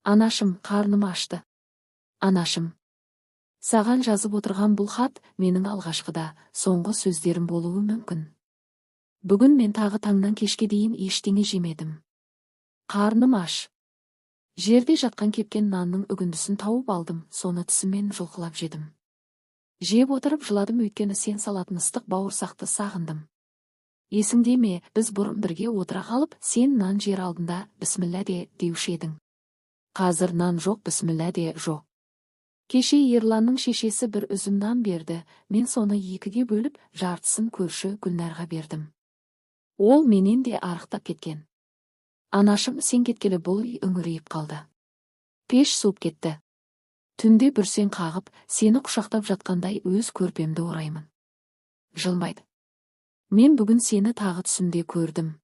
Анашым, қарным ашты. Анашым. Саған жазып отырған бұл хат менің алғашқы да соңғы сөздерім болуы мүмкін. Бүгін мен тағы таңнан кешке дейін ештеңе жемедім. Қарным аш. Жерде жатқан кепкен нанның үгіндісін тауып алдым, соны тісіммен жұлқылап жедім. Жеп отырып жыладым, өйткені сен салатын ыстық бауырсақты сағындым. Есіңде ме, біз бұрын бірге отыра қалып, сен нан жер алдында «Бісміллә» де деуші едің. Қазір нан жоқ, бісміллә де жоқ. Кеше Ерланның шешесі бір үзім нан берді, мен соны екіге бөліп, жартысын көрші Гүлнарға бердім. Ол менен де арықтап кеткен. Анашым, сен кеткелі бұл үй үңірейіп қалды. Пеш суып кетті. Түнде бүрсең қағып, сені құшақтап жатқандай өз көрпемді ораймын. Жылмайды. Мен бүгін сені тағы түсімде көрдім.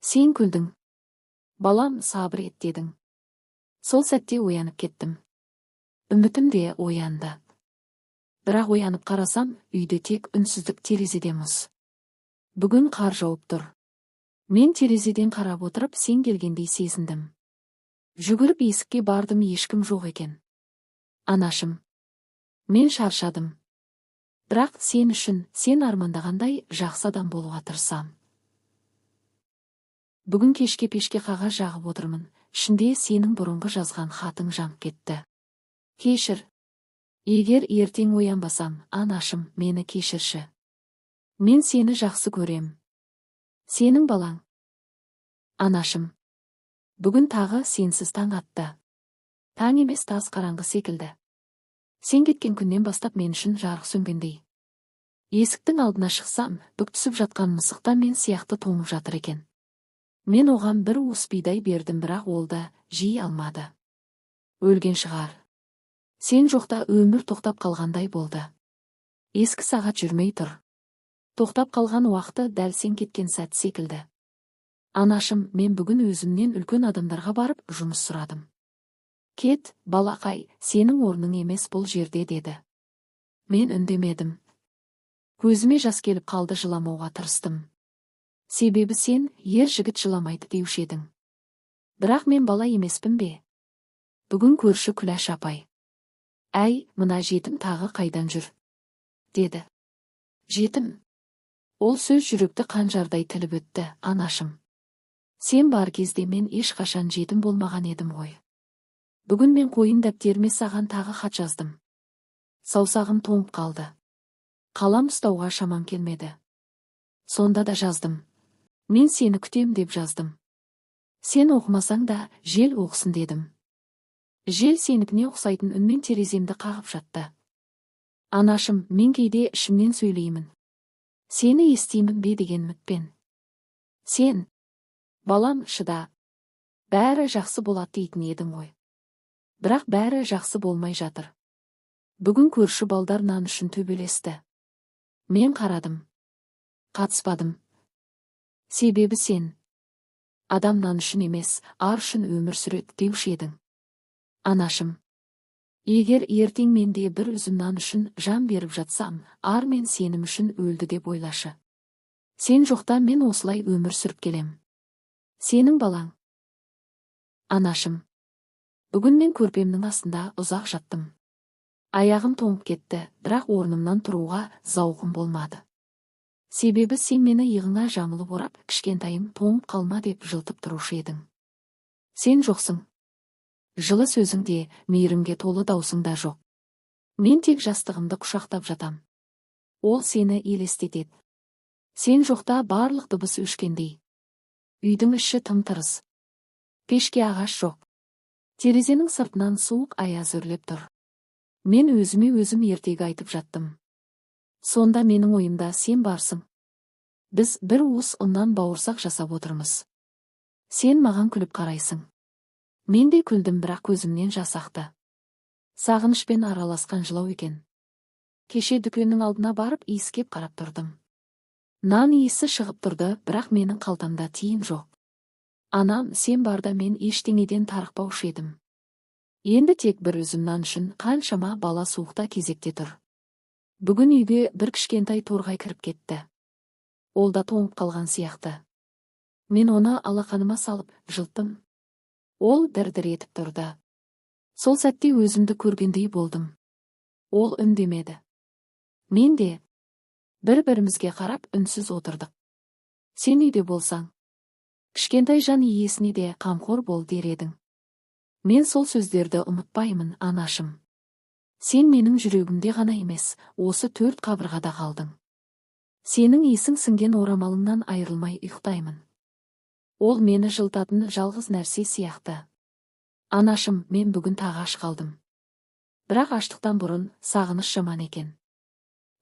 Сен күлдің. «Балам, сабыр ет», – дедің. Сол сәтте оянып кеттім. Үмітім де оянды. Бірақ оянып қарасам, үйде тек үнсіздік, терезеде мұз. Бүгін қар жауып тұр. Мен терезеден қарап отырып, сен келгендей сезіндім. Жүгіріп есікке бардым, ешкім жоқ екен. Анашым. Мен шаршадым. Бірақ сен үшін сен армандағандай жақсы адам болуға тырысам. Бүгін кешке пешке қағаз жағып отырмын. Ішінде сенің бұрынғы жазған хатың жанып кетті. Кешір. Егер ертең оянбасам, анашым, мені кешірші. Мен сені жақсы көрем. Сенің балаң. Анашым. Бүгін тағы сенсіз таң атты. Таң емес, тас қараңғы секілді. Сен кеткен күннен бастап мен үшін жарық сөнгендей. Есіктің алдына шықсам, бүк түсіп жатқан мысық та мен сияқты тоңып жатыр екен. Мен оған бір уыс бидай бердім, бірақ ол да жей алмады. Өлген шығар. Сен жоқта өмір тоқтап қалғандай болды. Ескі сағат жүрмей тұр. Тоқтап қалған уақыты дәл сен кеткен сәт секілді. Анашым, мен бүгін өзімнен үлкен адамдарға барып жұмыс сұрадым. «Кет, балақай, сенің орның емес бұл жерде», – деді. Мен үндемедім. Көзіме жас келіп қалды, жыламауға тырыстым. Себебі сен «Ер жігіт жыламайды» деуші едің. Бірақ мен бала емеспін бе? Бүгін көрші Күләш апай: «Әй, мына жетім тағы қайдан жүр?» – деді. Жетім. Ол сөз жүректі қанжардай тіліп өтті, анашым. Сен бар кезде мен ешқашан жетім болмаған едім ғой. Бүгін мен қойын дәптеріме саған тағы хат жаздым. Саусағым тоңып қалды. Қалам ұстауға шамам келмеді. Сонда да жаздым. «Мен сені күтем» деп жаздым. Сен оқымасаң да, жел оқысын дедім. Жел сенікіне ұқсайтын үнмен тереземді қағып жатты. Анашым, мен кейде ішімнен сөйлеймін. Сені естимін бе деген үмітпен. Сен: «Балам, шыда. Бәрі жақсы болады», – дейтін едің ғой. Бірақ бәрі жақсы болмай жатыр. Бүгін көрші балдар нан үшін төбелесті. Мен қарадым. Қатыспадым. Себебі сен: «Адам нан үшін емес, ар үшін өмір сүреді», – деуші едің. Анашым. Егер ертең мен де бір үзім нан үшін жан беріп жатсам, ар мен сенім үшін өлді деп ойлашы. Сен жоқта мен осылай өмір сүріп келем. Сенің балаң. Анашым. Бүгін мен көрпемнің астында ұзақ жаттым. Аяғым тоңып кетті, бірақ орнымнан тұруға зауқым болмады. Себебі сен мені иығыңа жамылып орап, «Кішкентайым, тоңып қалма» деп жылытып тұрушы едің. Сен жоқсың. Жылы сөзің де, мейірімге толы даусың да жоқ. Мен тек жастығымды құшақтап жатам. Ол сені елестетеді. Сен жоқта барлық дыбыс өшкендей. Үйдің іші тым-тырыс. Пешке ағаш жоқ. Терезенің сыртынан суық аяз үрлеп тұр. Мен өзіме өзім ертегі айтып жаттым. Сонда менің ойымда сен барсың. Біз бір уыс ұннан бауырсақ жасап отырмыз. Сен маған күліп қарайсың. Мен де күлдім, бірақ көзімнен жас ақты. Сағынышпен араласқан жылау екен. Кеше дүкеннің алдына барып, иіскеп қарап тұрдым. Нан иісі шығып тұрды, бірақ менің қалтамда тиын жоқ. Анам, сен барда мен ештеңеден тарықпаушы едім. Енді тек бір үзім нан үшін қаншама бала суықта кезекте тұр. Бүгін үйге бір кішкентай торғай кіріп кетті. Ол да тоңып қалған сияқты. Мен оны алақаныма салып, жылыттым. Ол дір-дір етіп тұрды. Сол сәтте өзімді көргендей болдым. Ол үндемеді. Мен де бір-бірімізге қарап үнсіз отырдық. Сен үйде болсаң, кішкентай жан иесіне де қамқор бол дер едің. Мен сол сөздерді ұмытпаймын, анашым. Сен менің жүрегімде ғана емес, осы төрт қабырғада қалдың. Сенің иісің сіңген орамалыңнан айырылмай ұйықтаймын. Ол мені жылытатын жалғыз нәрсе сияқты. Анашым, мен бүгін тағы аш қалдым. Бірақ аштықтан бұрын сағыныш жаман екен.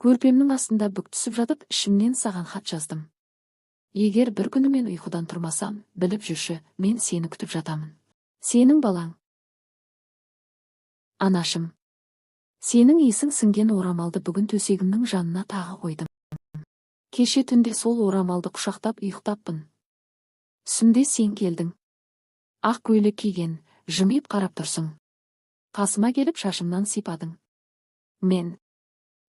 Көрпемнің астында бүк түсіп жатып, ішімнен саған хат жаздым. Егер бір күні мен ұйқыдан тұрмасам, біліп жүрші, мен сені күтіп жатамын. Сенің балаң. Анашым. Сенің иісің сіңген орамалды бүгін төсегімнің жанына тағы қойдым. Кеше түнде сол орамалды құшақтап ұйықтаппын. Түсімде сен келдің. Ақ көйлек киген, жымиып қарап тұрсың. Қасыма келіп шашымнан сипадың. Мен: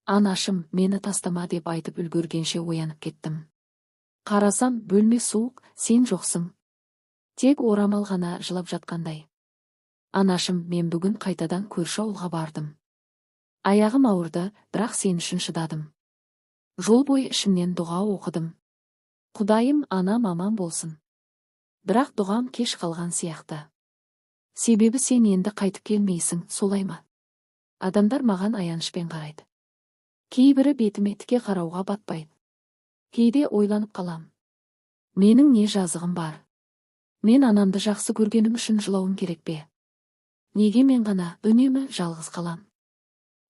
«Анашым, мені тастама», – деп айтып үлгергенше оянып кеттім. Қарасам, бөлме суық, сен жоқсың. Тек орамал ғана жылап жатқандай. Анашым, мен бүгін қайтадан көрші ауылға бардым. Аяғым ауырды, бірақ сен үшін шыдадым. Жол бойы ішімнен дұға оқыдым. Құдайым, анам аман болсын. Бірақ дұғам кеш қалған сияқты. Себебі сен енді қайтып келмейсің, солай ма? Адамдар маған аянышпен қарайды. Кейбірі бетіме тіке қарауға батпайды. Кейде ойланып қалам. Менің не жазығым бар? Мен анамды жақсы көргенім үшін жылауым керек пе? Неге мен ғана үнемі жалғыз қалам?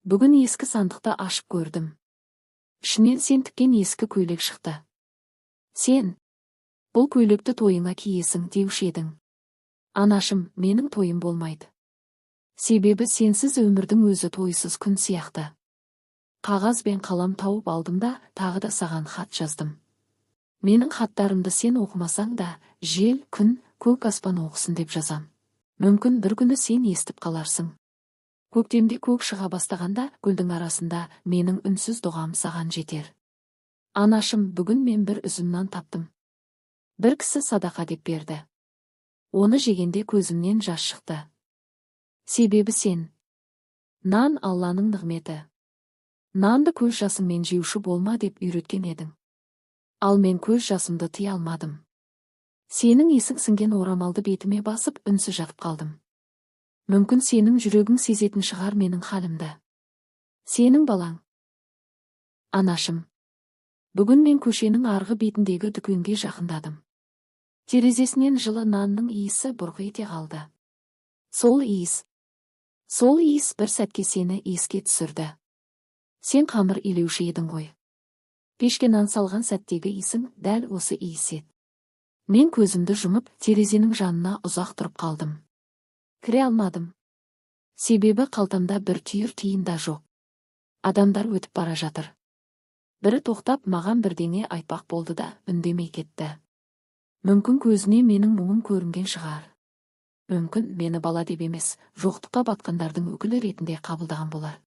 Бүгін ескі сандықты ашып көрдім. Ішінен сен тіккен ескі көйлек шықты. Сен: «Бұл көйлекті тойыңа киесің», – деуші едің. Анашым, менің тойым болмайды. Себебі сенсіз өмірдің өзі тойсыз күн сияқты. Қағаз бен қалам тауып алдым да, тағы да саған хат жаздым. Менің хаттарымды сен оқымасаң да, жел, күн, көк аспан оқысын деп жазам. Мүмкін, бір күні сен естіп қаларсың. Көктемде көк шыға бастағанда, гүлдің арасында менің үнсіз дұғам саған жетер. Анашым, бүгін мен бір үзім нан таптым. Бір кісі садақа деп берді. Оны жегенде көзімнен жас шықты. Себебі сен: «Нан – Алланың нығметі. Нанды көз жасыңмен жеуші болма», – деп үйреткен едің. Ал мен көз жасымды тыя алмадым. Сенің иісің сіңген орамалды бетіме басып, үнсіз жатып қалдым. Мүмкін, сенің жүрегің сезетін шығар менің халімді. Сенің балаң. Анашым. Бүгін мен көшенің арғы бетіндегі дүкенге жақындадым. Терезесінен жылы нанның иісі бұрқ ете қалды. Сол иіс. Сол иіс бір сәтке сені еске түсірді. Сен қамыр илеуші едің ғой. Пешке нан салған сәттегі иісің дәл осы иіс еді. Мен көзімді жұмып, терезенің жанына ұзақ тұрып қалдым. Кіре алмадым. Себебі қалтамда бір түйір тиын да жоқ. Адамдар өтіп бара жатыр. Бірі тоқтап, маған бірдеңе айтпақ болды да, үндемей кетті. Мүмкін, көзіне менің мұңым көрінген шығар. Мүмкін, мені бала деп емес, жоқтыққа батқандардың өкілі ретінде қабылдаған болар.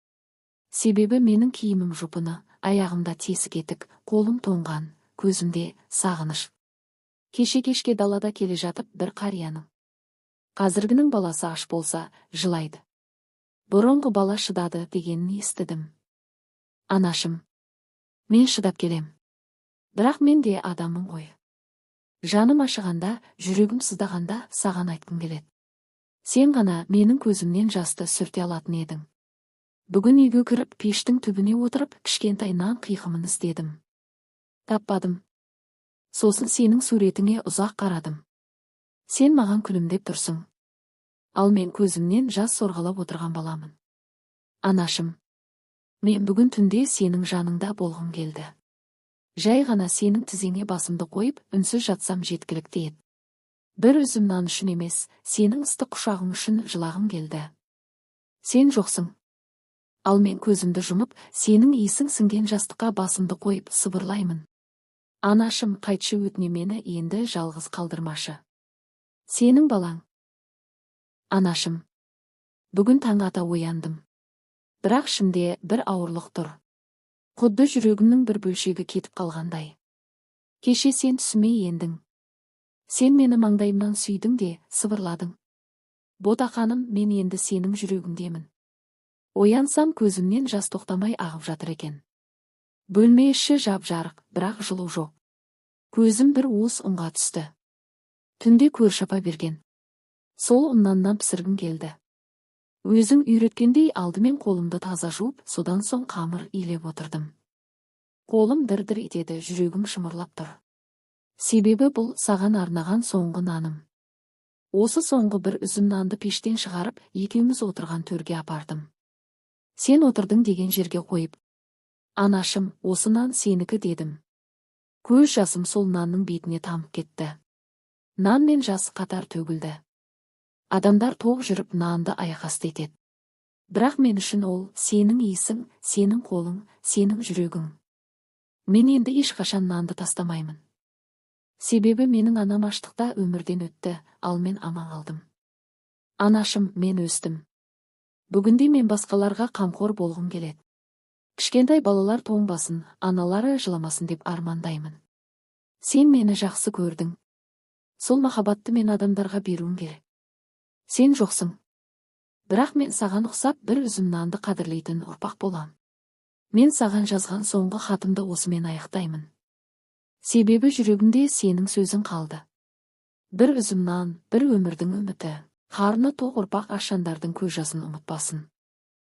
Себебі менің киімім жұпыны, аяғымда тесік етік, қолым тоңған, көзімде сағыныш. Кеше кешке далада келе жатып, бір қарияның: «Қазіргінің баласы аш болса, жылайды. Бұрынғы бала шыдады», – дегенін естідім. Анашым, мен шыдап келем. Бірақ мен де адаммын ғой. Жаным ашығанда, жүрегім сыздағанда саған айтқым келеді. Сен ғана менің көзімнен жасты сүрте алатын едің. Бүгін үйге кіріп, пештің түбіне отырып, кішкентай нан қиқымын іздедім. Таппадым. Сосын сенің суретіңе ұзақ қарадым. Сен маған күлімдеп тұрсың. Ал мен көзімнен жас сорғалап отырған баламын. Анашым, мен бүгін түнде сенің жаныңда болғым келді. Жай ғана сенің тізеңе басымды қойып, үнсіз жатсам, жеткілікті еді. Бір үзім нан үшін емес, сенің ыстық құшағың үшін жылағым келді. Сен жоқсың. Ал мен көзімді жұмып, сенің иісің сіңген жастыққа басымды қойып, сыбырлаймын. Анашым, қайтшы, өтіне, мені енді жалғыз қалдырмашы. Сенің балаң. Анашым. Бүгін таң ата ояндым. Бірақ ішімде бір ауырлық тұр. Құдды жүрегімнің бір бөлшегі кетіп қалғандай. Кеше сен түсіме ендің. Сен мені маңдайымнан сүйдің де, сыбырладың. Ботақаным, мен енді сенің жүрегіңдемін. Оянсам, көзімнен жас тоқтамай ағып жатыр екен. Бөлме іші жап-жарық, бірақ жылу жоқ. Көзім бір уыс ұнға түсті. Түнде көрші апа берген. Сол ұннан нан пісіргім келді. Өзің үйреткендей, алдымен қолымды таза жуып, содан соң қамыр илеп отырдым. Қолым дір-дір етеді, жүрегім шымырлап тұр. Себебі бұл саған арнаған соңғы наным. Осы соңғы бір үзім нанды пештен шығарып, екеуміз отырған төрге апардым. Сен отырдың деген жерге қойып, «Анашым, осы нан сенікі», – дедім. Көз жасым сол нанның бетіне тамып кетті. Нан мен жас қатар төгілді. Адамдар тоқ жүріп нанды аяқасты етеді. Бірақ мен үшін ол сенің иісің, сенің қолың, сенің жүрегің. Мен енді ешқашан нанды тастамаймын. Себебі менің анам аштықта өмірден өтті, ал мен аман қалдым. Анашым, мен өстім. Бүгінде мен басқаларға қамқор болғым келеді. Кішкентай балалар тоңбасын, аналары жыламасын деп армандаймын. Сен мені жақсы көрдің. Сол махаббатты мен адамдарға беруім керек. Сен жоқсың. Бірақ мен саған ұқсап, бір үзім нанды қадірлейтін ұрпақ болам. Мен саған жазған соңғы хатымды осымен аяқтаймын. Себебі жүрегімде сенің сөзің қалды. Бір үзім нан, бір өмірдің үміті. Қарны тоқ ұрпақ аш жандардың көз жасын ұмытпасын.